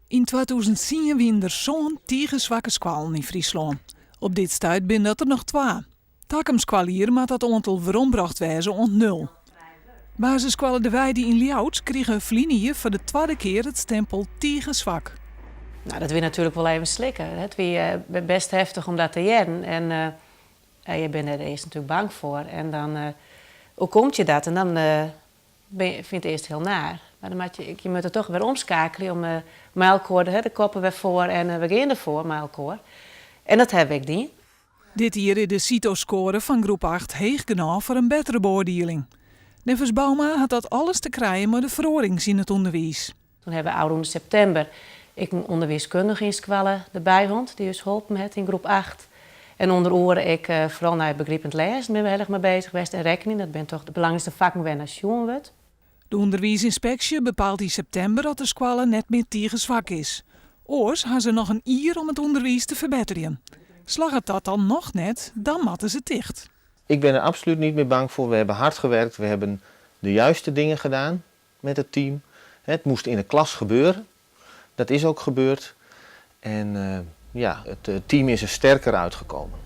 Yn 2010 wiene der sân tige swakke skoallen yn Fryslân. Op dit stuit binne dat der noch twa. Takom skoaljier moat dat oantal werombrocht wêze oant nul. Basisskoalle De Weide yn Ljouwert krige ferline jier foar de twadde kear it stempel tige swak. Nou, dat wie natuerlik wol even slikken. It wie bêst heftich om dat te hearren. En je binne der earst natuerlik bang foar. En dan oerkomt je dat en dan fyn it earst hiel naar. Mar dan moat je, je moatte toch wer omskeakelje om mei elkoar de koppen wer foar en we gean derfoar mei elkoar. En dat ha ik dien. Dit jier is de CITO-skoare fan groep 8 heech genôch foar in bettere beoardieling. Neffens Bouma hat dat alles te krijen mei de feroarings yn it ûnderwiis. Toen ha we ôfrûne septimber ek in ûnderwiiskundige yn skoalle derby hân, dy't ús holpen hat yn groep 8. En ûnder oare ek foaral nei begripend lêzen binne we hiel erch mei beuzich west en rekkenjen. Dat binne toch de belangrykste fakken wêr't nei sjoen wurdt. De ûnderwiisynspeksje bepaalt yn septimber oft de skoalle net mear tige swak is. Oars ha se noch in jier om it ûnderwiis te ferbetterjen. Slagget dat dan noch net, dan moatte se ticht. Ik ben er absoluut niet meer bang voor. We hebben hard gewerkt, we hebben de juiste dingen gedaan met het team. Het moest in de klas gebeuren. Dat is ook gebeurd. En ja, het team is er sterker uitgekomen.